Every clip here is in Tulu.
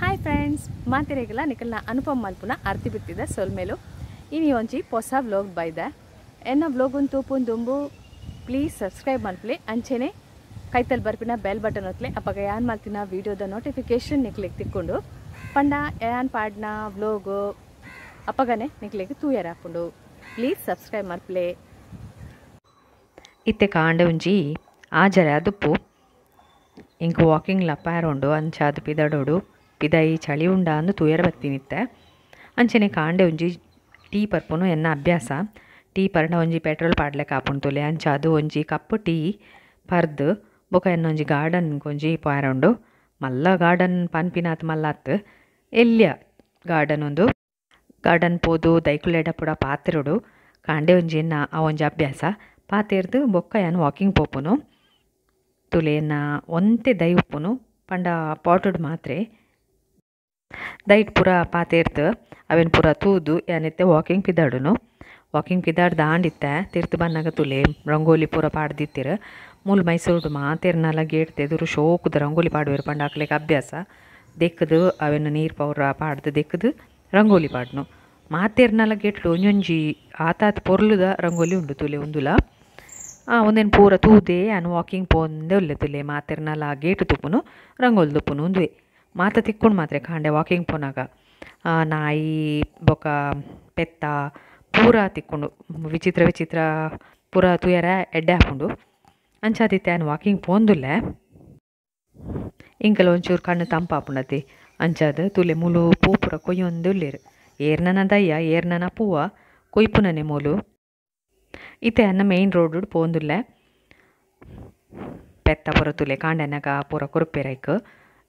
ಹಾಯ್ ಫ್ರೆಂಡ್ಸ್, ಮಾತಿರೇಗಲ ನಿಕಲ್ನ ಅನುಪಮ್ ಮಲ್ಪುನ ಅರ್ತಿ ಬಿತ್ತಿದ ಸೊಲ್ಮೇಲು. ಇನಿ ಒಂಜಿ ಪೊಸ ವ್ಲೋಗ್ ಬೈದ. ಎನ್ನ ವ್ಲೋಗ್ ತೂಪುಂದುಂಬು ಪ್ಲೀಸ್ ಸಬ್ಸ್ಕ್ರೈಬ್ ಮಲ್ಪಲೆ, ಅಂಚೆನೆ ಕೈತಲ್ ಬರ್ಪಿನ ಬೆಲ್ ಬಟನ್ ಒತ್ತಲೆ, ಅಪಗ ಯಾನ್ ಮಲ್ತಿನ ವಿಡಿಯೋದ ನೋಟಿಫಿಕೇಶನ್ ನಿಕ್ಲೆಗ್ ತಿಕ್ಕೊಂಡು ಪಂಡ ಯಾನ್ ಪಾಡ್ನ ವ್ಲೋಗ್ ಅಪಗನೆ ನಿಕ್ಲೆಗ್ ತೂಯರ ಆಪುಂಡು. ಪ್ಲೀಸ್ ಸಬ್ಸ್ಕ್ರೈಬ್ ಮಲ್ಪಲೆ. ಇತ್ತೆ ಕಾಂಡೆ ಒಂಜಿ ಆಜರೆ ಅದುಪ್ಪು ಇಂಕ್ ವಾಕಿಂಗ್ ಲಪ್ಪಾರುಂಡು ಅಂಚಾದ್ ಪಿದಡೋಡು ಪಿದೈ ಚಳಿ ಉಂಡ ಅಂದು ತೂಯರ ಬತ್ತಿನಿತ್ತೆ. ಅಂಚನೆ ಕಾಂಡೆ ಒಂಜಿ ಟೀ ಪರ್ಪುನು ಎನ್ನ ಅಭ್ಯಾಸ. ಟೀ ಪರ್ಂಡ ಒಂಜಿ ಪೆಟ್ರೋಲ್ ಪಾಡ್ಲೆಕ ಆಪುಂಡು ತುಲೆ, ಅಂಚಾದ್ ಒಂಜಿ ಕಪ್ ಟೀ ಪರ್ದು ಬೊಕ ಎನ್ನೊಂಜಿ ಗಾರ್ಡನ್ ಒಂಜಿ ಪೋಯರುಂಡು. ಮಲ್ಲ ಗಾರ್ಡನ್ ಪನ್ಪಿನಾತ್ ಮಲ್ಲಾತ್ ಎಲ್ಯ ಗಾರ್ಡನ್ ಉಂದು. ಗಾರ್ಡನ್ ಪೋದು ದೈಕುಲೆಡ ಪೂರ ಪಾತೆರೊಡು. ಕಾಂಡೆ ಒಂಜಿ ಎನ್ನ ಆ ಒಂಜಿ ಅಭ್ಯಾಸ. ಪಾತೆರ್ದು ಬೊಕ್ಕ ಯಾನ್ ವಾಕಿಂಗ್ ಪೋಪುನು. ತುಲೆ ಎನ್ನ ಒಂತೆ ದೈ ಉಪ್ಪುನು ಪಂಡ ಪಾಟುಡ್ ಮಾತ್ರೆ ದೈಟ್ ಪೂರ ಪಾತೆರ್ದು ಅವೆನ್ ಪೂರ ತೂದು ಯಾನಿತ್ತೆ ವಾಕಿಂಗ್ ಪಿದಾಡುನು. ವಾಕಿಂಗ್ ಪಿದಾಡ್ದು ಆಂಡಿತ್ತೆ ತಿರ್ತು ಬನ್ನಗ ತುಲೆ ರಂಗೋಲಿ ಪೂರ ಪಾಡ್ದಿತ್ತೆರ್. ಮೂಲು ಮೈಸೂರುಡು ಮಾತೆರ್ನಲ ಗೇಟ್ ತೆದುರು ಶೋಕುದ ರಂಗೋಲಿ ಪಾಡುವೆರ್ ಪಂಡ ಅಕ್ಲೆಗ್ ಅಭ್ಯಾಸ. ದೆಕ್ಕದು ಅವೆನ್ ನೀರು ಪೌರ ಪಾಡ್ದು ದೆಕ್ಕದು ರಂಗೋಲಿ ಪಾಡ್ನು. ಮಾತೆರ್ನಲ ಗೇಟ್ಲು ಒಂಜೊಂಜಿ ಆತಾತ್ ಪೊರ್ಲುದ ರಂಗೋಲಿ ಉಂಡು ತುಲೆ ಉಂದುಲ. ಒಂದೇನು ಪೂರ ತೂದೆ ಯಾನ್ ವಾಕಿಂಗ್ ಪೋಂದೆ ಉಲ್ಲೆ ತುಲೆ. ಮಾತೆರ್ನಲ ಗೇಟ್ ತುಪ್ಪುನು ರಂಗೋಲಿ ತುಪ್ಪುನು ಉಂದುವೆ ಮಾತ ತಿಕ್ಕೊಂಡು ಮಾತ್ರೆ ಕಾಂಡೆ ವಾಕಿಂಗ್ ಪೋನಾಗ. ನಾಯಿ ಬೊಕ ಪೆತ್ತ ಪೂರ ತಿಕ್ಕೊಂಡು ವಿಚಿತ್ರ ವಿಚಿತ್ರ ಪೂರ ತೂಯರ ಎಡ್ಡೆ ಆಪುಂಡು. ಅಂಚಾದಿತ್ತೆ ಯಾನ್ ವಾಕಿಂಗ್ ಪೋಂದುಲ್ಲೆ. ಇಂಕಲ ಒಂಚೂರು ಕಣ್ಣು ತಂಪಾಪುಂಡತಿ. ಅಂಚಾದ್ ತುಲೆ ಮೂಲು ಪೂ ಪೂರ ಕೊಯ್ಯೊಂದು ಉಲ್ಲೆರ್. ಏರ್ನನ ದಯ್ಯ ಏರ್ನನ ಪೂವ ಕೊಯ್ಪುನನೆ ಮೂಲು. ಇತ್ತೆ ಅನ್ನ ಮೇನ್ ರೋಡ್ ಪೋಂದುಲ್ಲೆ. ಪೆತ್ತ ಪೂರ ತುಲೆ ಕಾಂಡೆನಗ ಪೂರ ಕೊರುಪೆರೈಕ್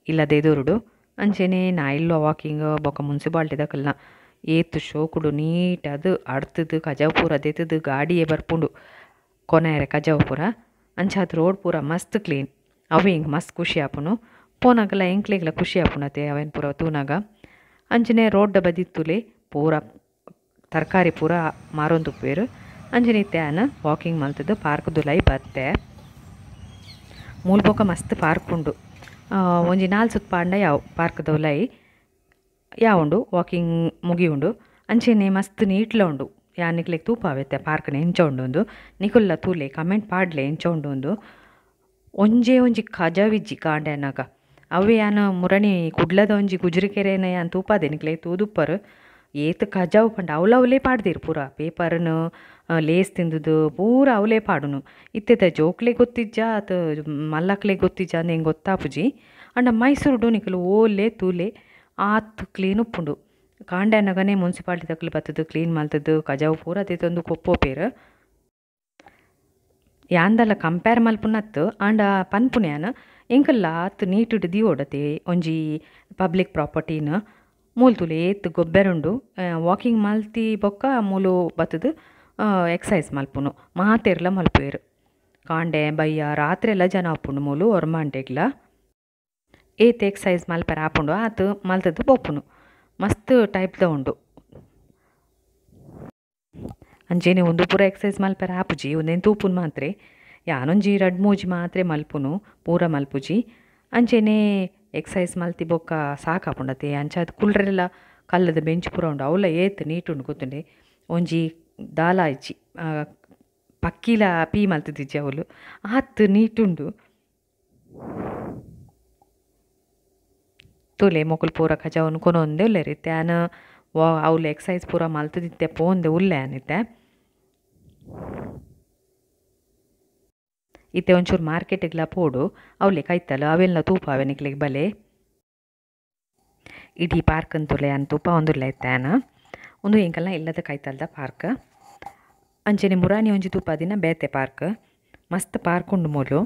ಇಲ್ಲದ ಎದುರುಡು. ಅಂಚೆನೆ ನಾಯಿಲ್ಲ ವಾಕಿಂಗ್ ಬೊಕ ಮುನ್ಸಿಪಾಲ್ಟಿ ದಕಲ್ನ ಏತ್ ಶೋಕುಡು ನೀಟ್ ಅದು ಅಡ್ತದು ಕಜವು ಪೂರ ದೆತ್ತದು ಗಾಡಿಯೇ ಬರ್ಪುಂಡು ಕೊನೆಯರೆ ಕಜವು ಪೂರ. ಅಂಚಾದ್ ರೋಡ್ ಪೂರ ಮಸ್ತ್ ಕ್ಲೀನ್. ಅವೆ ಇಂಕ್ ಮಸ್ತ್ ಖುಷಿ ಆಪುಂಡು. ಪೋನಾಗಲ ಎಂಕ್ಲೆಗ್ಲ ಖುಷಿ ಆಪುಂಡತೆ ಅವೆನ್ ಪೂರ ತೂನಾಗ. ಅಂಚನೆ ರೋಡ್ದ ಬದಿ ತುಲೆ ಪೂರ ತರಕಾರಿ ಪೂರ ಮಾರೊಂದುಪ್ಪುವೆರ್. ಅಂಚನೆ ಇತ್ತೆ ಯಾನ್ ವಾಕಿಂಗ್ ಮಲ್ತದು ಪಾರ್ಕ್ ದುಲೈ ಬತ್ತೆ. ಮೂಲು ಬೊಕ ಮಸ್ತ್ ಪಾರ್ಕ್ ಉಂಡು. ಒಂಜಿ ನಾಲ್ ಸುತ್ತ ಪಾಂಡ ಯಾವು ಪಾರ್ಕ್ ದೌಲೈ ಯಾವುಂಡು ವಾಕಿಂಗ್ ಮುಗಿಯುಂಡು. ಅಂಚೆನೆ ಮಸ್ತ್ ನೀಟ್ಲ ಉಂಡು. ಯಾನ್ ನಿಕ್ಲೆಗ್ ತೂಪಾವೆತ್ತೆ ಪಾರ್ಕ್ನ ಎಂಚ ಉಂಡು ಉಂದು. ನಿಕುಲ್ಲ ತೂಲೆ ಕಮೆಂಟ್ ಪಾಡ್ಲೆ ಎಂಚ ಉಂಡು ಉಂದು. ಒಂಜೇ ಒಂಜಿ ಕಜವಿಜ್ಜಿ ಕಾಂಡೆ ಅನ್ನಾಗ. ಅವೇ ಯಾನ್ ಮುರಣಿ ಕುಡ್ಲದ ಒಂಜಿ ಗುಜ್ರಿಕೆರೆನ ಯಾನ್ ತೂಪಾದೆ ನಿಕ್ಲೆಗ್ ತೂದುಪ್ಪರು. ಏತ್ ಕಜವು ಪಂಡ ಅವ್ಲು ಅವಲೇ ಪಾಡ್ದಿರು ಪೂರ ಪೇಪರ್ನು ಲೇಸ್ ತಿಂದುದು ಪೂರ ಅವಲೇ ಪಾಡುನು. ಇತ್ತೆದ ಜೋಕ್ಲೆಗ್ ಗೊತ್ತಿಜ್ಜ ಅತ್ ಮಲ್ಲಕ್ಲೆಗ್ ಗೊತ್ತಿಜ್ಜ ಅಂದ್ ಎಂಕ್ ಗೊತ್ತಾಪುಜಿ. ಆಂಡ ಮೈಸೂರುಡು ನಿಕುಲು ಓಲೆ ತೂಲೆ ಆತ್ ಕ್ಲೀನ್ ಉಪ್ಪುಂಡು. ಕಾಂಡೆ ಅನ್ನಗನೇ ಮುನ್ಸಿಪಾಲ್ಟಿ ದಕುಲು ಬತ್ತುದು ಕ್ಲೀನ್ ಮಲ್ತುದು ಕಜವು ಪೂರ ದೆತ್ತೊಂದು ಕೊಪ್ಪೋಪೆರ್. ಯಾಂದಲ ಕಂಪೇರ್ ಮಲ್ಪುನತ್ತು ಆಂಡ ಪನ್ಪುನ ಯಾನ್ ಎಂಕಲ್ಲ ಆತ್ ನೀಟುಡು ದೀವೊಡತೆ ಒಂಜಿ ಪಬ್ಲಿಕ್ ಪ್ರಾಪರ್ಟಿನ. ಮೂಲು ತೂಲೆ ಏತ್ ಗೊಬ್ಬೆರುಂಡು. ವಾಕಿಂಗ್ ಮಲ್ತಿ ಬೊಕ್ಕ ಮೂಲು ಬತ್ತುದು ಎಕ್ಸಸೈಸ್ ಮಲ್ಪುನು. ಮಾತೆರ್ಲ ಮಲ್ಪುವೆರ್. ಕಾಂಡೆ ಬಯ್ಯ ರಾತ್ರಿ ಎಲ್ಲ ಜನ ಉಪ್ಪುಂಡು ಮೂಲು ಒರ್ಮಾಂಟೆಗ್ಲ. ಏತ್ ಎಕ್ಸಸೈಸ್ ಮಲ್ಪೆರೆ ಆಪುಂಡು ಆತ್ ಮಲ್ತುದು ಪೋಪುನು. ಮಸ್ತ್ ಟೈಪ್ದ ಉಂಡು. ಅಂಚೆನೆ ಉಂದು ಪೂರ ಎಕ್ಸಸೈಸ್ ಮಲ್ಪೆರೆ ಆಪುಜಿ ಉಂದೆನ್ ತೂಪುನು ಮಾತ್ರೆ. ಯಾನೊಂಜಿ ರಡ್ಡ್ ಮೂಜಿ ಮಾತ್ರೆ ಮಲ್ಪುನು ಪೂರ ಮಲ್ಪುಜಿ. ಅಂಚೆನೆ ಎಕ್ಸಸೈಸ್ ಮಲ್ತಿ ಬೊಕ್ಕ ಸಾಕಾಪುಂಡತೆ. ಅಂಚಾದ್ ಕುಲ್ರೆಲ್ಲ ಕಲ್ಲದ ಬೆಂಚ್ ಪೂರ ಉಂಡು. ಅವ್ಲ ಏತ್ ನೀಟ್ ಉಂಡು ಗೊತ್ತುಂಡೆ. ಒಂಜಿ ದಾಲ ಇಜ್ಜಿ ಪಕ್ಕಿಲ ಪೀ ಮಲ್ತುದಿಜ್ಜಿ ಅವ್ಲು ಆತ್ ನೀಟ್ ಉಂಡು. ತೂಲೆ ಮೊಕುಲು ಪೂರ ಕಜವುನು ಕೊನೊಂದೆ ಉಲ್ಲೆರ್. ಇತ್ತೆ ಯಾನ್ ಅವ್ಲು ಎಕ್ಸಸೈಸ್ ಪೂರ ಮಲ್ತುದಿತ್ತೆ ಪೋಂದೆ ಉಲ್ಲೆ ಯಾನ್ ಇತ್ತೆ. ಇತ್ತೆ ಒಂಚೂರು ಮಾರ್ಕೆಟಿಗ್ಲ ಪೋಡು ಅವ್ಲೆ ಕೈತಲ್ ಅವೆಲ್ಲ ತೂಪಾವೆ ನಿಕ್ಲೆಗ್ ಬಲೆ. ಇಡೀ ಪಾರ್ಕ್ ಅಂತುಲೆ ಯಾನ್ ತೂಪಾವೊಂದುಲ್ಲೆ ಇತ್ತೆ ಯಾನ್. ಉಂದು ಎಂಕಲ್ನ ಇಲ್ಲದ ಕೈತಲ್ದ ಪಾರ್ಕ್. ಅಂಚೆನೆ ಮುರಾನಿ ಒಂಜಿ ತೂಪಾದಿನ ಬೇತೆ ಪಾರ್ಕ್. ಮಸ್ತ್ ಪಾರ್ಕ್ ಉಂಡು ಮೂಲು.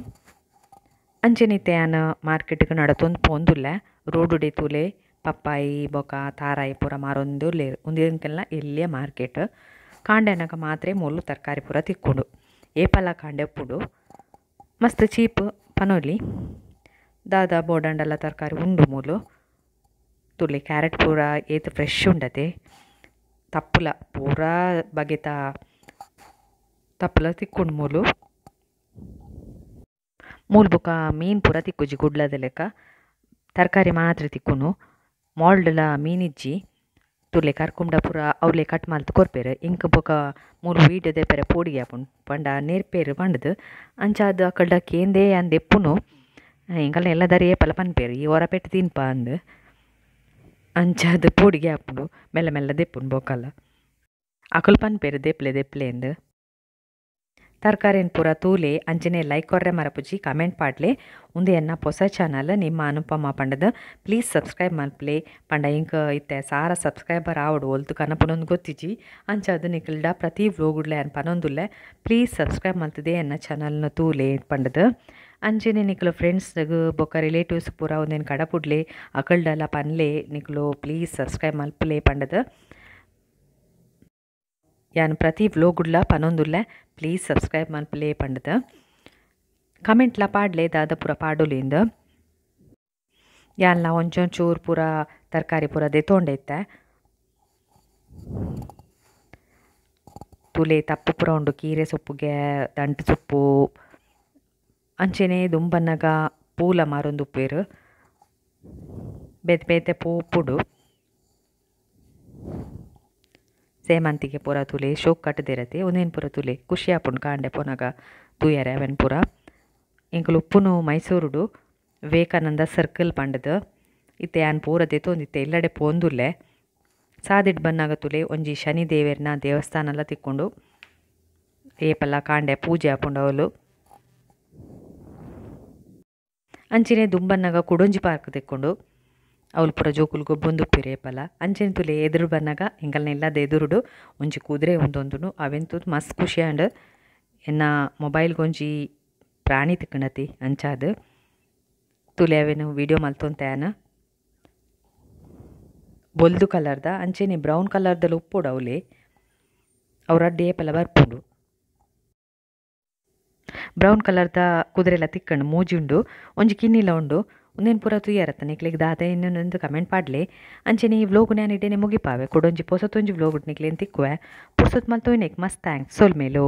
ಅಂಚೆನೆ ಇತ್ತೆ ಯಾನ್ ಮಾರ್ಕೆಟ್ಗ್ ನಡತೊಂದು ಪೋಂದುಲ್ಲೆ. ರೋಡುಡೆ ತೂಲೆ ಪಪ್ಪಾಯಿ ಬೊಕ ತಾರಾಯಿ ಪೂರ ಮಾರೊಂದು ಉಲ್ಲೆರ್. ಉಂದು ಎಂಕಲ್ನ ಎಲ್ಯ ಮಾರ್ಕೆಟ್. ಕಾಂಡೆ ಅನಗ ಮಾತ್ರೆ ಮೂಲು ತರಕಾರಿ ಪೂರ ತಿಕ್ಕುಂಡು. ಏಪಲ ಕಾಂಡೆ ಉಪ್ಪುಂಡು. ಮಸ್ತ್ ಚೀಪ್ ಪನೊಲಿ. ದಾದ ಬೋಡಂಡಲ ತರಕಾರಿ ಉಂಡು ಮೂಲು. ತೂಲೆ ಕ್ಯಾರೆಟ್ ಪೂರ ಏತ್ ಫ್ರೆಶ್ ಉಂಡತೆ. ತಪ್ಪುಲ ಪೂರ ಬಗೆತ ತಪ್ಪುಲ ತಿಕ್ಕುಂಡು ಮೂಲು. ಮೂಲು ಬೊಕ ಮೀನ್ ಪೂರ ತಿಕ್ಕುಜಿ ಕುಡ್ಲದ ಲೆಕ್ಕ. ತರಕಾರಿ ಮಾತ್ರ ತಿಕ್ಕುನು. ಮಾಲ್ಡ್ಲ ಮೀನಿಜ್ಜಿ ತುಲೆ ಕರ್ಕುಂಡ ಪೂರ ಅವ್ಲೆ ಕಟ್ ಮಲ್ತ್ ಕೊರ್ಪೆರ್ ಇಂಕ್ ಬೊಕ ಮೂಲು ವೀಡಿಯೋ ದೆಪ್ಪೆರೆ ಪೋಡಿಗೆ ಆಪುಂಡು ಪಂಡ ನೇರ್ಪೇರು ಪಂಡ್ದ್ ಅಂಚಾದ್ ಅಕಲ್ಡ ಕೇಂದೇ ಯಾನ್ ದೆಪ್ಪುನು ಎಂಕಲ್ನ ಎಲ್ಲ ದಾರಿ ಏಪಲ ಪನ್ಪೇರು ಈ ಒರ ಪೆಟ್ಟು ತಿನ್ಪ ಅಂದ್ ಅಂಚಾದ್ ಪೋಡಿಗೆ ಆಪುಂಡು ಮೆಲ್ಲ ಮೆಲ್ಲ ದೆಪ್ಪುನು ಬೊಕಲ ಅಕುಲು ಪನ್ಪೇರು ದೆಪ್ಲೆ ದೆಪ್ಲೆ ಅಂದ್ ತರಕಾರಿನ್ ಪೂರ ತೂಲೆ ಅಂಚನೆ ಲೈಕ್ ಕೊರ್ರೆ ಮರಪುಜಿ ಕಮೆಂಟ್ ಪಾಡ್ಲೆ ಉಂದು ಎನ್ನ ಪೊಸ ಚಾನಲ್ ನಿಮ್ಮ ಅನುಪಮ ಪಂಡದ ಪ್ಲೀಸ್ ಸಬ್ಸ್ಕ್ರೈಬ್ ಮಲ್ಪಲೆ ಪಂಡ ಇಂಕ್ ಇತ್ತೆ ಸಾರ ಸಬ್ಸ್ಕ್ರೈಬರ್ ಆವಡು ಒಲ್ತು ಕನಪುನೊಂದು ಗೊತ್ತಿಜಿ ಅಂಚಾದ್ ನಿಕಲ್ಡ ಪ್ರತಿ ವ್ಲೋಗುಡ್ಲೆ ಅನ್ ಪನೊಂದುಲ್ಲೆ ಪ್ಲೀಸ್ ಸಬ್ಸ್ಕ್ರೈಬ್ ಮಲ್ತದೆ ಎನ್ನ ಚಾನಲ್ನ ತೂಲೆ ಪಂಡದ ಅಂಚನೆ ನಿಕುಲು ಫ್ರೆಂಡ್ಸ್ಗ್ ಬೊಕ್ಕ ರಿಲೇಟಿವ್ಸ್ ಪೂರ ಒಂದೇನು ಕಡಪುಡ್ಲೆ ಅಕಲ್ಡಲ ಪನ್ಲೆ ನಿಕುಲು ಪ್ಲೀಸ್ ಸಬ್ಸ್ಕ್ರೈಬ್ ಮಲ್ಪಲೆ ಪಂಡದ ಯಾನ್ ಪ್ರತಿ ವ್ಲೋಗುಡ್ಲ ಪನೊಂದುಲ್ಲೆ ಪ್ಲೀಸ್ ಸಬ್ಸ್ಕ್ರೈಬ್ ಮಲ್ಪಲೆ ಪಂಡದ ಕಮೆಂಟ್ಲ ಪಾಡ್ಲೆ ದಾದ ಪೂರ ಪಾಡೊಲಿಂದ ಯಾನ್ಲ ಒಂಚೊಂಚೂರು ಪೂರ ತರಕಾರಿ ಪೂರ ದೆತೊಂಡೈತೆ ತುಲೆ ತಪ್ಪು ಪೂರ ಉಂಡು ಕೀರೆ ಸೊಪ್ಪುಗೆ ದಂಟು ಸೊಪ್ಪು ಅಂಚೆನೆ ದುಂಬನ್ನಗ ಪೂಲ ಮಾರೊಂದುಪ್ಪೇರು ಬೇತೆ ಬೇತೆ ಪೂ ಉಪ್ಪುಡು ಸೇಮಂತಿಗೆ ಪೂರ ತುಲೆ ಶೋಕ್ ಕಟ್ಟದಿರತ್ತೆ ಒಂದೇನು ಪೂರ ತುಲೆ ಖುಷಿ ಆಪುಂಡು ಕಾಂಡೆ ಪೋನಾಗ ತೂಯರೆ ಅವೆನ್ ಪೂರ ಎಂಕುಲು ಉಪ್ಪುನು ಮೈಸೂರುಡು ವಿವೇಕಾನಂದ ಸರ್ಕಲ್ ಪಂಡದು ಇತ್ತೆ ಯಾನ್ ಪೂರ ದೆತೊಂದಿತ್ತೆ ಎಲ್ಲಡೆ ಪೋಂದುಲ್ಲೆ ಸಾದಿಡ್ ಬನ್ನಾಗ ತುಲೆ ಒಂಜಿ ಶನಿ ದೇವೆರ್ನ ದೇವಸ್ಥಾನ ಎಲ್ಲ ತಿಕ್ಕೊಂಡು ಏಪಲ್ಲ ಕಾಂಡೆ ಪೂಜೆ ಆಪುಂಡು ಅವಲು ಅಂಚನೆ ದುಂಬನ್ನಾಗ ಕುಡೊಂಜಿ ಪಾರ್ಕ್ ತಿಕ್ಕೊಂಡು ಅವ್ಲು ಪೂರ ಜೋಕುಲು ಗೊಬ್ಬೊಂದುಪ್ಪೆರ್ ಏಪಲ ಅಂಚನೆ ತುಲೆ ಎದುರು ಬನ್ನಗ ಎಂಕಲ್ನ ಎದುರುಡು ಒಂಜಿ ಕುದುರೆ ಉಂದೊಂದುನು ಅವೆನ್ ತೂದು ಮಸ್ತ್ ಖುಷಿ ಆಂಡ್ ಎನ್ನ ಮೊಬೈಲ್ಗೆ ಒಂಜಿ ಪ್ರಾಣಿ ತಿಕ್ಕಣತಿ ಅಂಚಾದ್ ತುಲೆ ಅವೆನ್ ವೀಡಿಯೋ ಮಲ್ತೊಂತೆ ಬೊಲ್ದು ಕಲರ್ದ ಅಂಚನೆ ಬ್ರೌನ್ ಕಲರ್ದಲ್ಲಿ ಉಪ್ಪುಡು ಅವ್ಲೆ ಅವು ರಡ್ಡ್ ಏಪಲ ಬರ್ಪುಂಡು ಬ್ರೌನ್ ಕಲರ್ದ ಕುದುರೆಲ ತಿಕ್ಕಂಡು ಮೂಜಿ ಉಂಡು ಒಂಜಿ ಕಿನ್ನಿಲ ಉಂಡು ಒಂದೇನು ಪೂರ ತೂಯರತ್ತ ನಿಕ್ಲೆಗ್ ದಾದ ಇನ್ನೊಂದು ಕಮೆಂಟ್ ಪಾಡ್ಲೆ ಅಂಚನೆ ಈ ವ್ಲೋಗ್ ನಾನು ಇಡೇನೆ ಮುಗಿಪಾವೆ ಕುಡೊಂಜಿ ಪೊಸತೊಂಜಿ ವ್ಲೋಗ್ ನಿಕ್ಲೇನ್ ತಿಕ್ಕುವೆ ಪುರ್ಸೊತ್ ಮಲ್ತೊಯ್ನೆಕ್ ಮಸ್ತ್ thanks ಸೊಲ್ಮೆಲು.